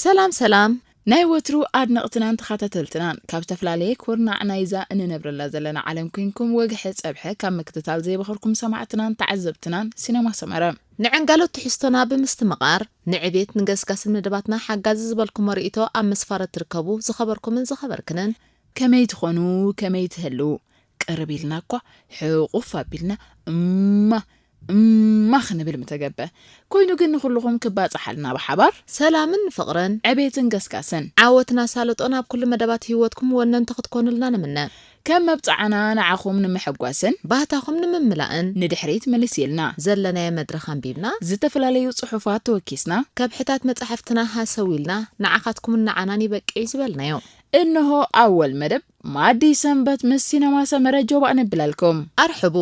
ሰላም ሰላም። ናይ ወትሩ ኣድነቕትናን ተኸታተልትናን፣ ካብ ዝተፈላለየ ኩርናዕ ናይዛ እንነብረላ ዘለና ዓለም ኮይንኩም፣ ወግሐ ጸብሐ ካብ ምክትታል ዘይበኸርኩም ሰማዕትናን ተዓዘብትናን ሲነማ ሰመረ፣ ንዕንጋሎት ትሕዝቶና ብምስትምቓር፣ ንዕቤት ንገስጋስን መደባትና ሓጋዚ ዝበልኩሞ ርእይቶ ኣብ መስፋረት ትርከቡ ዝኸበርኩምን ዝኸበርክንን፣ ከመይ ትኾኑ? ከመይ ትህልዉ? ቅርብ ኢልና እኳ ሕቑፍ ኣቢልና እማ እማ ክንብል ምተገበ። ኮይኑ ግን ንኹልኹም ክባጻሓልና ብሓባር ሰላምን ፍቕርን ዕቤትን ገስጋስን ዓወትን ኣሳልጦን ኣብ ኩሉ መደባት ህይወትኩም ወነንቲ ክትኮኑልና ንምነ። ከም መብጽዓና ንዓኹም ንምሕጓስን ባህታኹም ንምምላእን ንድሕሪት ምልስ ኢልና ዘለናዮ መድረኽ ኣንቢብና ዝተፈላለዩ ጽሑፋት ተወኪስና ከብሕታት መጻሕፍትና ሃሰው ኢልና ንዓኻትኩምን ንዓናን ይበቅዕ ዝበልናዮ እንሆ ኣወል መደብ ማዲ ሰንበት ምስ ሲነማ ሰመረ ጆባእ ነብለልኩም። ኣርሕቡ።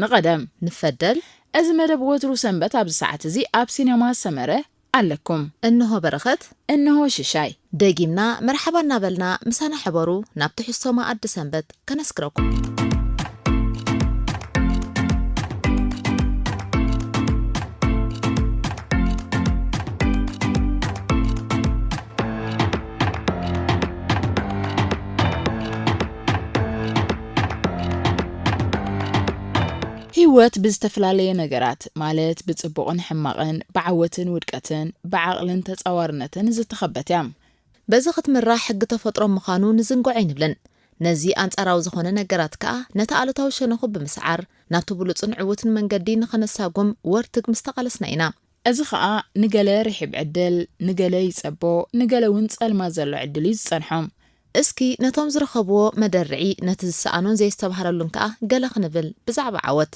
ንቐደም። ንፈደል። እዚ መደብ ወትሩ ሰንበት ኣብዚ ሰዓት እዚ ኣብ ሲነማ ሰመረ ኣለኩም። እንሆ በረኸት። እንሆ ሽሻይ። ደጊምና መርሓባ እናበልና ምሳና ሕበሩ ናብ ትሕዝቶ መኣዲ ሰንበት ከነስግረኩም። ህይወት ብዝተፈላለየ ነገራት ማለት ብጽቡቕን ሕማቕን፣ ብዓወትን ውድቀትን፣ ብዓቕልን ተጻዋርነትን ዝተኸበት እያ። በዚ ክትምራሕ ሕጊ ተፈጥሮ ምዃኑ ንዝንግዖ ኣይንብልን። ነዚ ኣንጻራዊ ዝኾነ ነገራት ከኣ ነቲ ኣሉታዊ ሸነኹ ብምስዓር ናብቲ ብሉጽን ዕዉትን መንገዲ ንኸነሳጉም ወርትግ ምስ ተቓለስና ኢና። እዚ ኸኣ ንገለ ርሒብ ዕድል፣ ንገለ ይጸቦ፣ ንገለ እውን ጸልማት ዘሎ ዕድል እዩ ዝጸንሖም። እስኪ ነቶም ዝረኸብዎ መደርዒ ነቲ ዝሰኣኑን ዘየስተብሃለሉን ከኣ ገለ ክንብል ብዛዕባ ዓወት።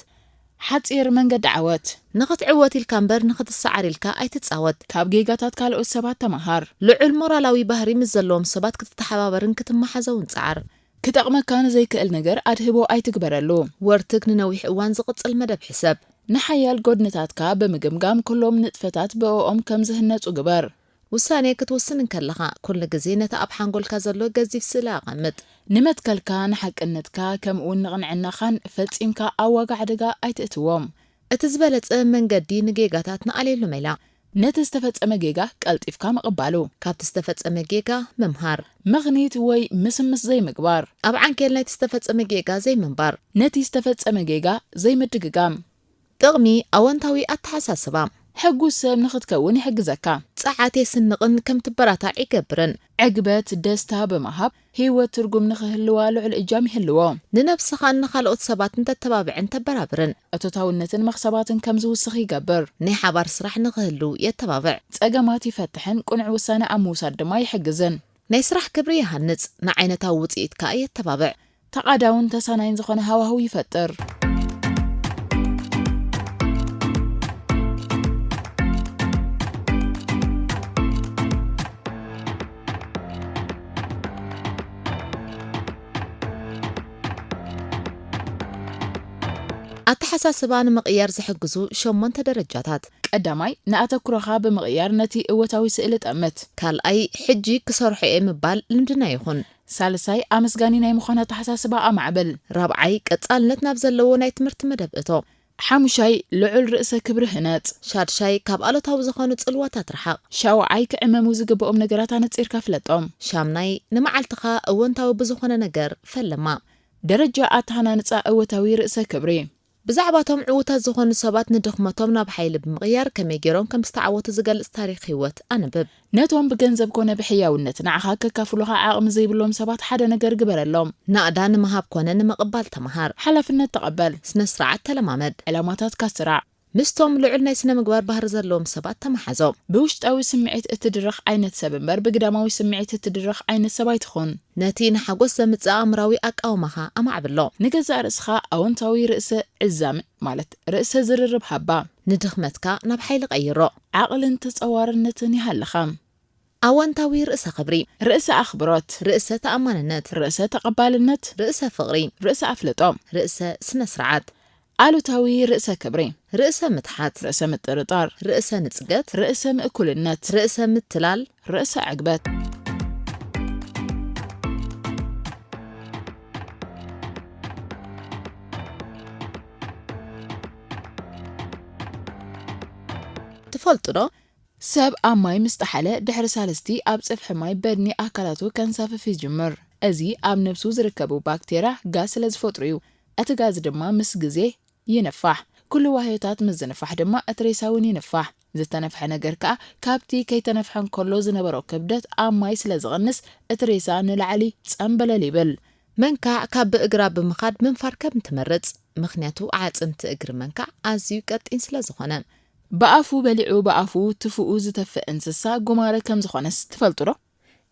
ሓጺር መንገዲ ዓወት። ንኽትዕወት ኢልካ እምበር ንኽትሰዓር ኢልካ ኣይትጻወት። ካብ ጌጋታት ካልኦት ሰባት ተመሃር። ልዑል ሞራላዊ ባህሪ ምስ ዘለዎም ሰባት ክትተሓባበርን ክትመሓዘውን ጸዓር። ክጠቕመካ ንዘይክእል ነገር ኣድህቦ ኣይትግበረሉ። ወርትግ ንነዊሕ እዋን ዝቕጽል መደብ ሕሰብ። ንሓያል ጎድንታትካ ብምግምጋም ኩሎም ንጥፈታት ብእኦም ከም ዝህነጹ ግበር። ውሳኔ ክትውስን እንከለኻ፣ ኩሉ ግዜ ነቲ ኣብ ሓንጎልካ ዘሎ ገዚፍ ስእሊ ኣቐምጥ። ንመትከልካ፣ ንሓቅነትካ፣ ከምኡውን ንቕንዕናኻን ፈጺምካ ኣብ ዋጋ ዕደጋ ኣይትእትዎም። እቲ ዝበለጸ መንገዲ ንጌጋታት ንኣልየሉ ሜላ። ነቲ ዝተፈጸመ ጌጋ ቀልጢፍካ ምቕባሉ። ካብቲ ዝተፈጸመ ጌጋ ምምሃር። ምኽኒት ወይ ምስምስ ዘይምግባር። ኣብ ዓንኬል ናይቲ ዝተፈጸመ ጌጋ ዘይምንባር። ነቲ ዝተፈጸመ ጌጋ ዘይምድግጋም። ጥቕሚ ኣወንታዊ ኣተሓሳስባ። ሕጉስ ሰብ ንኽትከውን ይሕግዘካ። ጸዓት የስንቕን ከም ትበራታዕ ይገብርን። ዕግበት፣ ደስታ ብምሃብ ህይወት ትርጉም ንኽህልዋ ልዑል እጃም ይህልዎ። ንነብስኻን ንኻልኦት ሰባትን ተተባብዕን ተበራብርን። እቶታውነትን መኽሰባትን ከም ዝውስኽ ይገብር። ናይ ሓባር ስራሕ ንኽህሉ የተባብዕ። ጸገማት ይፈትሕን ቅኑዕ ውሳነ ኣብ ምውሳድ ድማ ይሕግዝን። ናይ ስራሕ ክብሪ ይሃንጽ፣ ንዓይነታዊ ውጽኢት ከኣ የተባብዕ። ተቓዳውን ተሳናይን ዝኾነ ሃዋህው ይፈጥር። ኣተሓሳስባ ንምቕያር ዝሕግዙ ሸሞንተ ደረጃታት። ቀዳማይ፣ ንኣተኩሮኻ ብምቕያር ነቲ እወታዊ ስእሊ ጠምት። ካልኣይ፣ ሕጂ ክሰርሖ እየ ምባል ልምድና ይኹን። ሳልሳይ፣ ኣመስጋኒ ናይ ምዃን ኣተሓሳስባ ኣማዕብል። ራብዓይ፣ ቀጻልነት ናብ ዘለዎ ናይ ትምህርቲ መደብ እቶ። ሓሙሻይ፣ ልዑል ርእሰ ክብሪ ህነጽ። ሻድሻይ፣ ካብ ኣሉታዊ ዝኾኑ ጽልዋታት ርሓቕ። ሻውዓይ፣ ክዕመሙ ዝግብኦም ነገራት ኣነጺርካ ፍለጦም። ሻምናይ፣ ንመዓልትኻ እወንታዊ ብዝኾነ ነገር ፈለማ። ደረጃ ኣተሃናንጻ እወታዊ ርእሰ ክብሪ። ብዛዕባቶም ዕዉታት ዝኾኑ ሰባት ንድኽመቶም ናብ ሓይሊ ብምቕያር ከመይ ገይሮም ከም ዝተዓወቱ ዝገልጽ ታሪኽ ህይወት ኣንብብ። ነቶም ብገንዘብ ኮነ ብሕያውነት ንዓኻ ከካፍሉኻ ዓቕሚ ዘይብሎም ሰባት ሓደ ነገር ግበረሎም። ናእዳ ንምሃብ ኮነ ንምቕባል ተምሃር። ሓላፍነት ተቐበል። ስነ-ስርዓት ተለማመድ። ዕላማታትካ ስራዕ። ምስቶም ልዑል ናይ ስነ-ምግባር ባህሪ ዘለዎም ሰባት ተመሓዞ። ብውሽጣዊ ስምዒት እትድረኽ ዓይነት ሰብ እምበር ብግዳማዊ ስምዒት እትድረኽ ዓይነት ሰብ ኣይትኹን። ነቲ ንሓጎስ ዘምጽእ ኣእምራዊ ኣቃውማኻ ኣማዕብሎ። ንገዛእ ርእስኻ ኣወንታዊ ርእሰ ዕዛም፣ ማለት ርእሰ ዝርርብ ሃባ። ንድኽመትካ ናብ ሓይሊ ቀይሮ። ዓቕልን ተጸዋርነትን ይሃልኻ። ኣወንታዊ ርእሰ ክብሪ። ርእሰ ኣኽብሮት። ርእሰ ተኣማንነት። ርእሰ ተቐባልነት። ርእሰ ፍቕሪ። ርእሰ ኣፍልጦ። ርእሰ ስነ-ስርዓት። ኣሉታዊ ርእሰ ክብሪ። ርእሰ ምትሓት። ርእሰ ምጥርጣር። ርእሰ ንጽገት። ርእሰ ምእኩልነት። ርእሰ ምትላል። ርእሰ ዕግበት። ትፈልጡ ዶ? ሰብ ኣብ ማይ ምስ ጠሓለ፣ ድሕሪ ሳልስቲ ኣብ ጽፍሒ ማይ በድኒ ኣካላቱ ከንሳፍፍ ይጅምር። እዚ ኣብ ነብሱ ዝርከቡ ባክቴርያ ጋዝ ስለ ዝፈጥሩ እዩ። እቲ ጋዝ ድማ ምስ ግዜ ይንፋሕ። ኩሉ ዋህዮታት ምስ ዝንፋሕ ድማ እቲ ሬሳ እውን ይንፋሕ። ዝተነፍሐ ነገር ከኣ ካብቲ ከይተነፍሐ እንከሎ ዝነበሮ ክብደት ኣብ ማይ ስለ ዝቕንስ፣ እቲ ሬሳ ንላዕሊ ጸምበለል ይብል። መንካዕ ካብ ብእግራ ብምኻድ ምንፋር ከም ትመርጽ፣ ምኽንያቱ ኣዕጽምቲ እግሪ መንካዕ ኣዝዩ ቀጢን ስለ ዝኾነ። ብኣፉ በሊዑ ብኣፉ ትፍኡ ዝተፍእ እንስሳ ጉማረ ከም ዝኾነስ ትፈልጡ ዶ?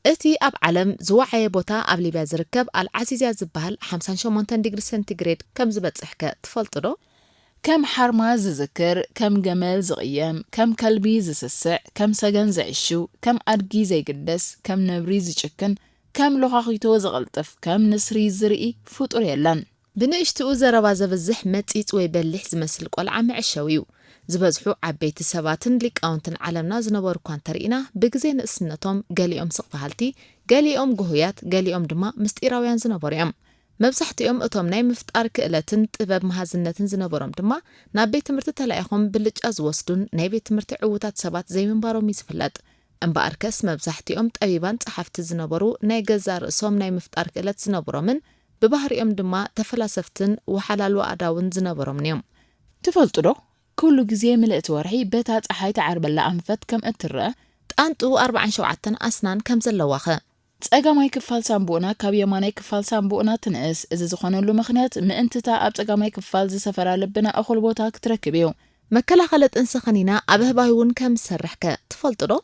እቲ ኣብ ዓለም ዝወዓየ ቦታ ኣብ ሊብያ ዝርከብ ኣልዓዚዝያ ዝበሃል ሓምሳን ሸሞንተን ዲግሪ ሴንቲግሬድ ከም ዝበጽሕከ ትፈልጡ ዶ? ከም ሓርማዝ ዝዝክር፣ ከም ገመል ዝቕየም፣ ከም ከልቢ ዝስስዕ፣ ከም ሰገን ዝዕሽው፣ ከም ኣድጊ ዘይግደስ፣ ከም ነብሪ ዝጭክን፣ ከም ሎኻኺቶ ዝቕልጥፍ፣ ከም ንስሪ ዝርኢ ፍጡር የለን። ብንእሽትኡ ዘረባ ዘብዝሕ መጺጽ ወይ በሊሕ ዝመስል ቆልዓ መዕሸዊ እዩ። ዝበዝሑ ዓበይቲ ሰባትን ሊቃውንትን ዓለምና ዝነበሩ እኳ እንተርኢና፣ ብግዜ ንእስነቶም ገሊኦም ስቕ በሃልቲ፣ ገሊኦም ጉሁያት፣ ገሊኦም ድማ ምስጢራውያን ዝነበሩ እዮም። መብዛሕትኦም እቶም ናይ ምፍጣር ክእለትን ጥበብ መሃዝነትን ዝነበሮም ድማ ናብ ቤት ትምህርቲ ተላኢኾም ብልጫ ዝወስዱን ናይ ቤት ትምህርቲ ዕዉታት ሰባት ዘይምንባሮም እዩ ዝፍለጥ። እምበኣርከስ መብዛሕትኦም ጠቢባን ጸሓፍቲ ዝነበሩ ናይ ገዛእ ርእሶም ናይ ምፍጣር ክእለት ዝነበሮምን ብባህሪኦም ድማ ተፈላሰፍትን ወሓላሉ ኣእዳውን ዝነበሮምን እዮም። ትፈልጡ ዶ? ኩሉ ግዜ ምልእቲ ወርሒ በታ ጸሓይ ትዓርበላ ኣንፈት ከም እትረአ፣ ጣንጡ ኣርባዓን ሸውዓተን ኣስናን ከም ዘለዋኸ? ጸጋማይ ክፋል ሳንቡእና ካብ የማናይ ክፋል ሳንቡእና ትንእስ። እዚ ዝኾነሉ ምኽንያት ምእንትታ ኣብ ጸጋማይ ክፋል ዝሰፈራ ልብና እኹል ቦታ ክትረክብ እዩ። መከላኸሊ ጥንሲ ከኒና ኣብ ኣህባይ እውን ከም ዝሰርሕከ ትፈልጡ ዶ?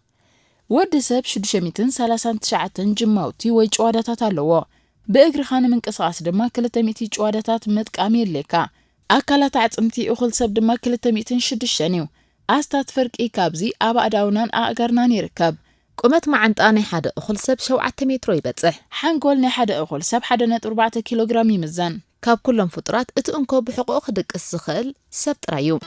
ወዲ ሰብ ሽዱሽተ ሚእትን ሰላሳን ትሽዓተን ጅማውቲ ወይ ጭዋዳታት ኣለዎ። ብእግርኻ ንምንቅስቓስ ድማ ክልተ ሚእቲ ጭዋዳታት ምጥቃም የድልየካ። ኣካላት ኣዕጽምቲ እኹል ሰብ ድማ ክልተ ሚእትን ሽዱሽተን እዩ። ኣስታት ፍርቂ ካብዚ ኣብ ኣእዳውናን ኣእጋርናን ይርከብ። ቁመት መዓንጣ ናይ ሓደ እኹል ሰብ ሸውዓተ ሜትሮ ይበጽሕ። ሓንጎል ናይ ሓደ እኹል ሰብ ሓደ ነጥቢ ኣርባዕተ ኪሎ ግራም ይምዘን። ካብ ኩሎም ፍጡራት እቲ እንኮ ብሕቖኡ ክድቅስ ዝኽእል ሰብ ጥራይ እዩ።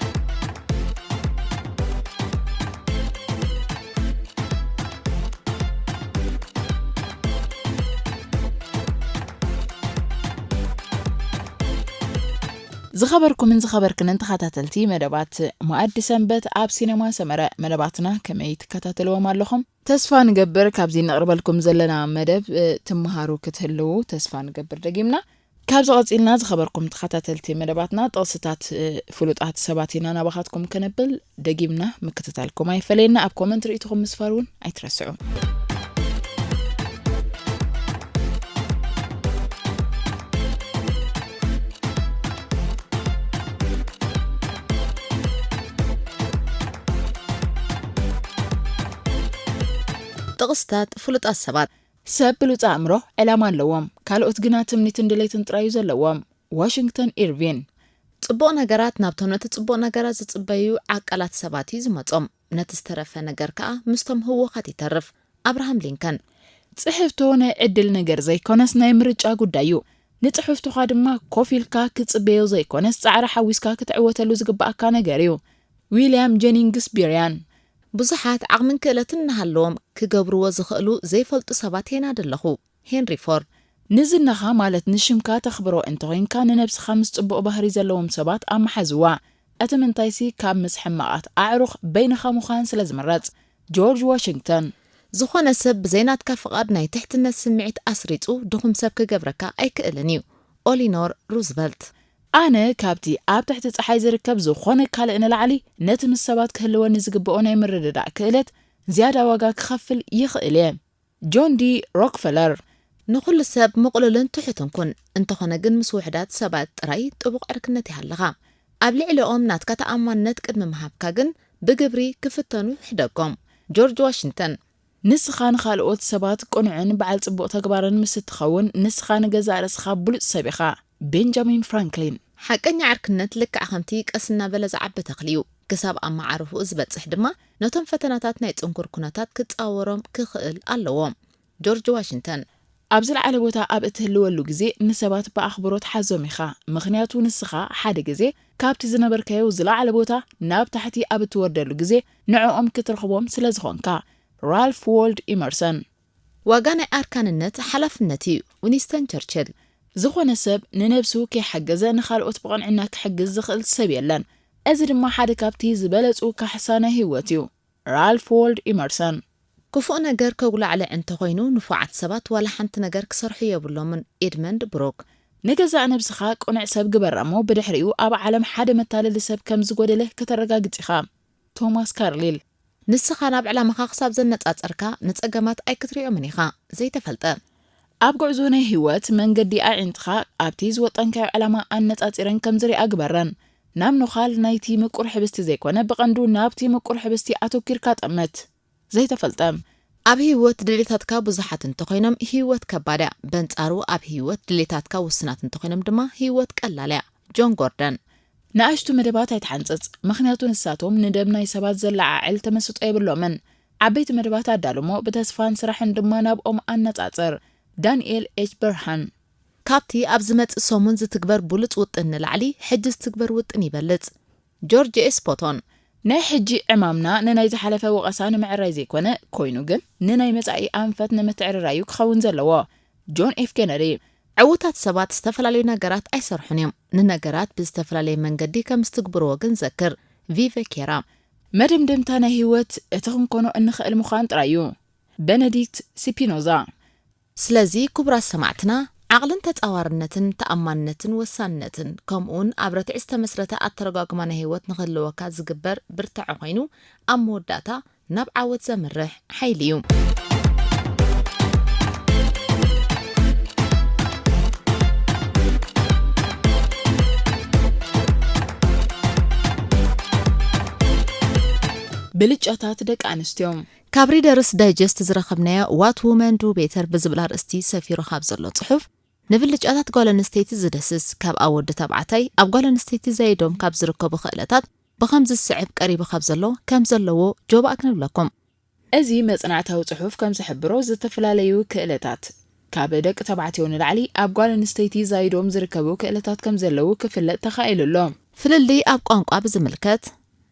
ዝኸበርኩምን ዝኸበርክንን ተኸታተልቲ መደባት መኣዲ ሰንበት ኣብ ሲነማ ሰመረ፣ መደባትና ከመይ ትከታተልዎም ኣለኹም? ተስፋ ንገብር ካብዚ ነቕርበልኩም ዘለና መደብ፣ እ፣ ትመሃሩ ክትህልዉ ተስፋ ንገብር። ደጊምና ካብዚ ቀጺልና ዝኸበርኩም ተኸታተልቲ መደባትና ጥቕስታት፣ እ፣ ፍሉጣት ሰባት ኢና ናባኻትኩም ከነብል። ደጊምና ምክትታልኩም ኣይፈለየና። ኣብ ኮመንት ርእይቶኹም ምስፋር እውን ኣይትረስዑ። ጥቕስታት ፍሉጣት ሰባት። ሰብ ብሉጽ ኣእምሮ ዕላማ ኣለዎም፣ ካልኦት ግና ትምኒትን ድሌትን ጥራይ እዩ ዘለዎም። ዋሽንግተን ኢርቪን። ጽቡቕ ነገራት ናብቶም ነቲ ጽቡቕ ነገራት ዝጽበዩ ዓቃላት ሰባት እዩ ዝመጾም፣ ነቲ ዝተረፈ ነገር ከኣ ምስቶም ህዉኻት ይተርፍ። ኣብርሃም ሊንከን። ጽሕፍቶ ናይ ዕድል ነገር ዘይኮነስ ናይ ምርጫ ጉዳይ እዩ። ንጽሕፍቶኻ ድማ ኮፍ ኢልካ ክትጽበዮ ዘይኮነስ ጻዕሪ ሓዊስካ ክትዕወተሉ ዝግብኣካ ነገር እዩ። ዊልያም ጀኒንግስ ቢርያን። ብዙሓት ዓቕምን ክእለትን እናሃለዎም ክገብርዎ ዝኽእሉ ዘይፈልጡ ሰባት የናዲ ኣለኹ። ሄንሪ ፎርድ። ንዝናኻ ማለት ንሽምካ ተኽብሮ እንተኾይንካ፣ ንነብስኻ ምስ ጽቡቕ ባህሪ ዘለዎም ሰባት ኣመሓዝዋ። እቲ ምንታይሲ ካብ ምስ ሕማቓት ኣዕሩኽ በይንኻ ምዃን ስለ ዝምረጽ። ጆርጅ ዋሽንግተን። ዝኾነ ሰብ ብዘይ ናትካ ፍቓድ ናይ ትሕትነት ስምዒት ኣስሪጹ ድኹም ሰብ ክገብረካ ኣይክእልን እዩ። ኦሊኖር ሩዝቨልት። ኣነ ካብቲ ኣብ ትሕቲ ጸሓይ ዝርከብ ዝኾነ ካልእ ንላዕሊ፣ ነቲ ምስ ሰባት ክህልወኒ ዝግብኦ ናይ ምርድዳእ ክእለት ዝያዳ ዋጋ ክኸፍል ይኽእል እየ። ጆን ዲ ሮክፈለር። ንኹሉ ሰብ ምቕሉልን ትሑትን ኩን፣ እንተኾነ ግን ምስ ውሑዳት ሰባት ጥራይ ጥቡቕ ዕርክነት ይሃልኻ። ኣብ ልዕሊኦም ናትካ ተኣማንነት ቅድሚ ምሃብካ ግን ብግብሪ ክፍተኑ ሕደጎም። ጆርጅ ዋሽንግተን። ንስኻ ንኻልኦት ሰባት ቅኑዕን በዓል ጽቡቕ ተግባርን ምስ እትኸውን፣ ንስኻ ንገዛእ ርእስኻ ብሉጽ ሰብ ኢኻ። ቤንጃሚን ፍራንክሊን። ሓቀኛ ዕርክነት ልክዕ ከምቲ ቀስ እናበለ ዝዓቢ ተኽሊ እዩ። ክሳብ ኣብ መዓርፎኡ ዝበጽሕ ድማ፣ ነቶም ፈተናታት ናይ ጽንኩር ኩነታት ክጻወሮም ክኽእል ኣለዎ። ጆርጅ ዋሽንግተን። ኣብ ዝለዓለ ቦታ ኣብ እትህልወሉ ግዜ፣ ንሰባት ብኣኽብሮት ሓዞም ኢኻ፣ ምኽንያቱ ንስኻ ሓደ ግዜ ካብቲ ዝነበርካዮ ዝለዓለ ቦታ ናብ ታሕቲ ኣብ እትወርደሉ ግዜ፣ ንዕኦም ክትረኽቦም ስለ ዝኾንካ። ራልፍ ዎልድ ኢመርሰን። ዋጋ ናይ ኣርካንነት ሓላፍነት እዩ። ዊንስተን ቸርችል። ዝኾነ ሰብ ንነብሱ ከይሓገዘ ንኻልኦት ብቕንዕና ክሕግዝ ዝኽእል ሰብ የለን። እዚ ድማ ሓደ ካብቲ ዝበለጹ ካሕሳ ናይ ህይወት እዩ። ራልፍ ዋልዶ ኢመርሰን። ክፉእ ነገር ከጉላዕልዕ እንተኾይኑ፣ ንፉዓት ሰባት ዋላ ሓንቲ ነገር ክሰርሑ የብሎምን። ኤድመንድ ብሩክ። ንገዛእ ነብስኻ ቅኑዕ ሰብ ግበራ እሞ፣ ብድሕሪኡ ኣብ ዓለም ሓደ መታለሊ ሰብ ከም ዝጎደለ ከተረጋግጽ ኢኻ። ቶማስ ካርሊል። ንስኻ ናብ ዕላማኻ ክሳብ ዘነጻጸርካ፣ ንጸገማት ኣይክትሪኦምን ኢኻ። ዘይተፈልጠ። ኣብ ጉዕዞ ናይ ህይወት መንገዲ ኣዒንትኻ ኣብቲ ዝወጠንካዮ ዕላማ ኣነጻጺረን ከም ዝሪኣ ግበረን። ናብ ኖኻል ናይቲ ምቁር ሕብስቲ ዘይኮነ፣ ብቐንዱ ናብቲ ምቁር ሕብስቲ ኣተኲርካ ጠመት። ዘይተፈልጠ። ኣብ ህይወት ድሌታትካ ብዙሓት እንተኾይኖም፣ ህይወት ከባድ እያ። በንጻሩ፣ ኣብ ህይወት ድሌታትካ ውስናት እንተኾይኖም ድማ፣ ህይወት ቀላል እያ። ጆን ጎርደን። ንኣሽቱ መደባት ኣይትሓንጽጽ፣ ምኽንያቱ ንሳቶም ንደብ ናይ ሰባት ዘለዓዕል ተመስጦ የብሎምን። ዓበይቲ መደባት ኣዳሉ እሞ፣ ብተስፋን ስራሕን ድማ ናብኦም ኣነጻጽር። ዳንኤል ኤች በርሃን። ካብቲ ኣብ ዝመጽእ ሰሙን ዝትግበር ብሉጽ ውጥን ንላዕሊ፣ ሕጂ ዝትግበር ውጥን ይበልጽ። ጆርጅ ኤስ ፖቶን። ናይ ሕጂ ዕማምና ንናይ ዝሓለፈ ወቐሳ ንምዕራይ ዘይኮነ፣ ኮይኑ ግን ንናይ መጻኢ ኣንፈት ንምትዕርራይ እዩ ክኸውን ዘለዎ። ጆን ኤፍ ኬነዲ። ዕዉታት ሰባት ዝተፈላለዩ ነገራት ኣይሰርሑን እዮም። ንነገራት ብዝተፈላለየ መንገዲ ከም ዝትግብርዎ ግን ዘክር። ቪቨ ኬራ። መደምደምታ ናይ ህይወት እቲ ክንኮኖ እንኽእል ምዃን ጥራይ እዩ። በነዲክት ስፒኖዛ። ስለዚ ክቡራት ሰማዕትና፣ ዓቕልን ተጻዋርነትን ተኣማንነትን ወሳንነትን፣ ከምኡውን ኣብ ርትዒ ዝተመስረተ ኣተረጓጉማ ናይ ህይወት ንኽህልወካ ዝግበር ብርትዐ ኮይኑ፣ ኣብ መወዳእታ ናብ ዓወት ዘምርሕ ሓይሊ እዩ። ብልጫታት ደቂ ኣንስትዮ። ካብ ሪደርስ ዳይጀስት ዝረኸብናዮ ዋት ውመን ዱ ቤተር ብዝብል ኣርእስቲ ሰፊሩ ካብ ዘሎ ጽሑፍ፣ ንብልጫታት ጓል ኣንስተይቲ ዝደስስ፣ ካብ ኣብ ወዲ ተባዕታይ ኣብ ጓል ኣንስተይቲ ዛይዶም ካብ ዝርከቡ ክእለታት ብኸምዚ ዝስዕብ ቀሪቡ ካብ ዘሎ ከም ዘለዎ ጆባእ ክንብለኩም። እዚ መጽናዕታዊ ጽሑፍ ከም ዝሕብሮ፣ ዝተፈላለዩ ክእለታት ካብ ደቂ ተባዕትዮ ንላዕሊ ኣብ ጓል ኣንስተይቲ ዛይዶም ዝርከቡ ክእለታት ከም ዘለዉ ክፍለጥ ተኻኢሉ ኣሎ። ፍልልይ ኣብ ቋንቋ ብዝምልከት፣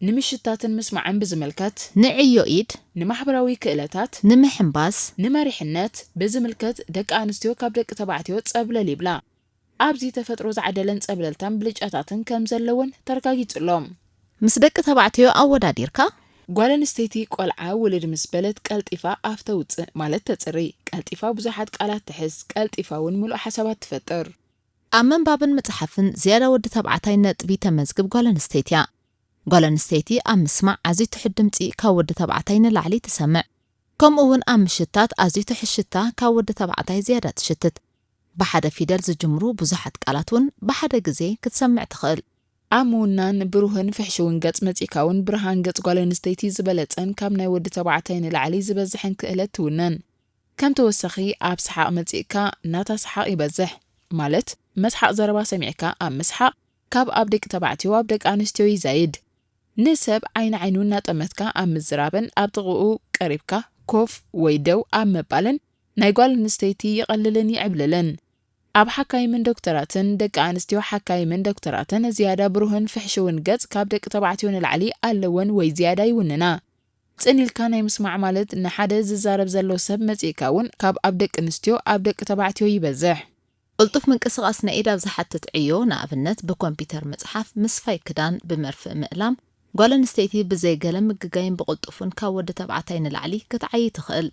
ንምሽታትን ምስማዕን ብዝምልከት፣ ንዕዮ ኢድ፣ ንማሕበራዊ ክእለታት፣ ንምሕንባስ፣ ንመሪሕነት ብዝምልከት ደቂ ኣንስትዮ ካብ ደቂ ተባዕትዮ ጸብለል ይብላ። ኣብዚ ተፈጥሮ ዝዓደለን ጸብለልታን ብልጫታትን ከም ዘለወን ተረጋጊጹ ኣሎ። ምስ ደቂ ተባዕትዮ ኣወዳዲርካ፣ ጓል ኣንስተይቲ ቆልዓ ውልድ ምስ በለት ቀልጢፋ ኣፍ ተውጽእ ማለት ተጽሪ፣ ቀልጢፋ ብዙሓት ቃላት ትሕዝ፣ ቀልጢፋ እውን ምሉእ ሓሳባት ትፈጥር። ኣብ ምንባብን ምጽሓፍን ዝያዳ ወዲ ተባዕታይ ነጥቢ ተመዝግብ ጓል ኣንስተይቲ እያ። ጓል ኣንስተይቲ ኣብ ምስማዕ ኣዝዩ ትሑት ድምጺ ካብ ወዲ ተባዕታይ ንላዕሊ ትሰምዕ። ከምኡ እውን ኣብ ምሽታት ኣዝዩ ትሕት ሽታ ካብ ወዲ ተባዕታይ ዝያዳ ትሽትት። ብሓደ ፊደል ዝጅምሩ ብዙሓት ቃላት እውን ብሓደ ግዜ ክትሰምዕ ትኽእል። ኣብ ምውናን ብሩህን ፍሕሽውን ገጽ መጺእካ እውን ብርሃን ገጽ ጓል ኣንስተይቲ ዝበለጸን ካብ ናይ ወዲ ተባዕታይ ንላዕሊ ዝበዝሕን ክእለት ትውንን። ከም ተወሳኺ ኣብ ሰሓቕ መጺእካ ናታ ሰሓቕ ይበዝሕ። ማለት መስሓቕ ዘረባ ሰሚዕካ ኣብ ምስሓቕ ካብ ኣብ ደቂ ተባዕትዮ ኣብ ደቂ ኣንስትዮ ይዛይድ። ንሰብ ዓይኒ ዓይኑ እናጠመትካ ኣብ ምዝራብን ኣብ ጥቕኡ ቀሪብካ ኮፍ ወይ ደው ኣብ ምባልን ናይ ጓል ኣንስተይቲ ይቐልልን ይዕብልልን። ኣብ ሓካይምን ዶክተራትን ደቂ ኣንስትዮ ሓካይምን ዶክተራትን ዝያዳ ብሩህን ፍሕሽውን ገጽ ካብ ደቂ ተባዕትዮ ንላዕሊ ኣለወን ወይ ዝያዳ ይውንና። ጽን ኢልካ ናይ ምስማዕ ማለት ንሓደ ዝዛረብ ዘሎ ሰብ መጺእካ እውን ካብ ኣብ ደቂ ኣንስትዮ ኣብ ደቂ ተባዕትዮ ይበዝሕ። ቅልጡፍ ምንቅስቓስ ናይ ኢድ ኣብ ዝሓትት ዕዮ፣ ንኣብነት ብኮምፒተር ምጽሓፍ፣ ምስፋይ ክዳን፣ ብመርፍእ ምእላም፣ ጓል ኣንስተይቲ ብዘይ ገለ ምግጋይን ብቕልጡፍን ካብ ወዲ ተባዕታይ ንላዕሊ ክትዓዪ ትኽእል።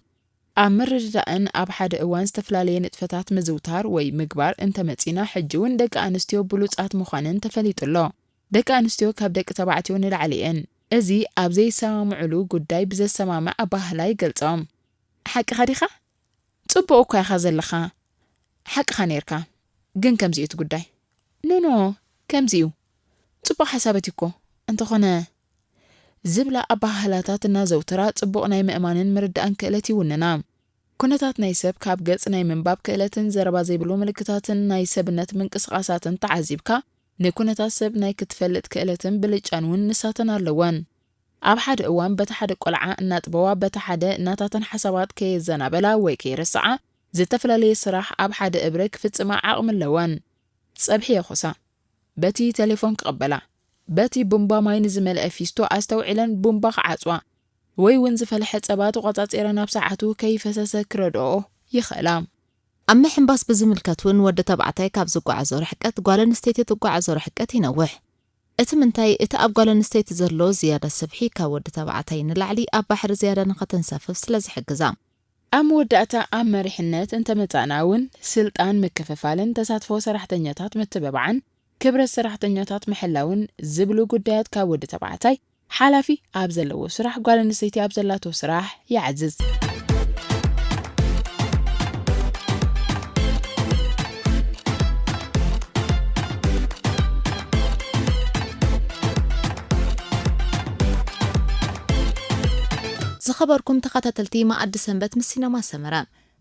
ኣብ ምርድዳእን ኣብ ሓደ እዋን ዝተፈላለየ ንጥፈታት ምዝውታር ወይ ምግባር እንተመጺና፣ ሕጂ እውን ደቂ ኣንስትዮ ብሉጻት ምዃነን ተፈሊጡ ኣሎ። ደቂ ኣንስትዮ ካብ ደቂ ተባዕትዮ ንላዕሊ እየን። እዚ ኣብ ዘይሰማምዑሉ ጉዳይ ብዘሰማምዕ ኣባህላ ይገልጾም። ሓቅኻ ዲኻ? ጽቡቕ እኳ ኢኻ ዘለኻ። ሓቅኻ ነይርካ። ግን ከምዚ እዩ እቲ ጉዳይ። ኖ፣ ኖ፣ ከምዚ እዩ። ጽቡቕ ሓሳበት እዩ እኮ። እንተኾነ፣ ዝብላ ኣባህላታት እናዘውተራ ጽቡቕ ናይ ምእማንን ምርዳእን ክእለት ይውንና። ኩነታት ናይ ሰብ ካብ ገጽ ናይ ምንባብ ክእለትን ዘረባ ዘይብሉ ምልክታትን ናይ ሰብነት ምንቅስቓሳትን ተዓዚብካ፣ ንኩነታት ሰብ ናይ ክትፈልጥ ክእለትን ብልጫን እውን ንሳተን ኣለወን። ኣብ ሓደ እዋን በቲ ሓደ ቆልዓ እናጥበዋ፣ በቲ ሓደ ናታተን ሓሳባት ከየዘናበላ ወይ ከይረስዓ፣ ዝተፈላለየ ስራሕ ኣብ ሓደ እብረ ክፍጽማ ዓቕሚ ኣለወን። ጸብሒ የኾሳ፣ በቲ ቴሌፎን ክቕበላ፣ በቲ ቡምባ ማይ ንዝመልአ ፊስቶ ኣስተውዒለን ቡምባ ክዓጽዋ፣ ወይ እውን ዝፈልሐ ጸባ ተቖጻጺረን ኣብ ሰዓቱ ከይፈሰሰ ክረድኦ ይኽእላ። ኣብ ምሕንባስ ብዝምልከት እውን ወዲ ተባዕታይ ካብ ዝጓዓዞ ርሕቀት ጓል ኣንስተይቲ ትጓዓዞ ርሕቀት ይነውሕ። እቲ ምንታይ፣ እቲ ኣብ ጓል ኣንስተይቲ ዘሎ ዝያዳ ስብሒ ካብ ወዲ ተባዕታይ ንላዕሊ ኣብ ባሕሪ ዝያዳ ንኸተንሳፍፍ ስለ ዝሕግዛ። ኣብ መወዳእታ ኣብ መሪሕነት እንተመጻእና እውን፣ ስልጣን ምክፍፋልን ተሳትፎ ሰራሕተኛታት ምትብባዕን ክብረት ሰራሕተኛታት ምሕላውን ዝብሉ ጉዳያት ካብ ወዲ ተባዕታይ ሓላፊ ኣብ ዘለዎ ስራሕ ጓል ኣንስተይቲ ኣብ ዘላቶ ስራሕ ይዓዝዝ። ዝኸበርኩም ተኸታተልቲ መኣዲ ሰንበት ምስ ሲነማ ሰመረ፣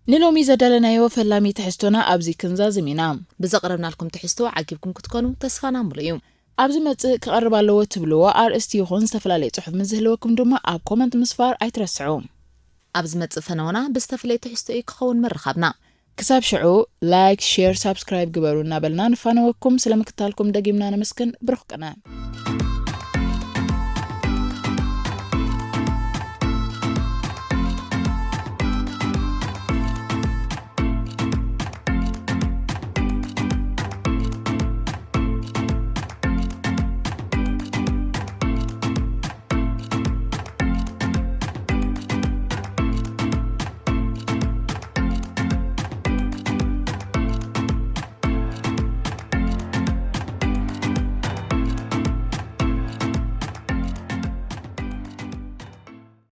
ንሎሚ ዘዳለናዮ ፈላሚ ትሕዝቶና ኣብዚ ክንዛዝም ኢና። ብዘቕረብናልኩም ትሕዝቶ ዓጊብኩም ክትኮኑ ተስፋና ምሉእ እዩ። ኣብ ዝመጽእ ክቐርብ ኣለዎ እትብልዎ ኣርእስቲ ይኹን ዝተፈላለየ ጽሑፍ ምስ ዝህልወኩም ድማ ኣብ ኮመንት ምስፋር ኣይትረስዑ። ኣብ ዝመጽእ ፈነወና ብዝተፈለየ ትሕዝቶ እዩ ክኸውን ምርኻብና። ክሳብ ሽዑ ላይክ፣ ሼር፣ ሳብስክራይብ ግበሩ እናበልና ንፋነወኩም። ስለ ምክታልኩም ደጊምና ነመስግን። ብሩኽ ቅነ።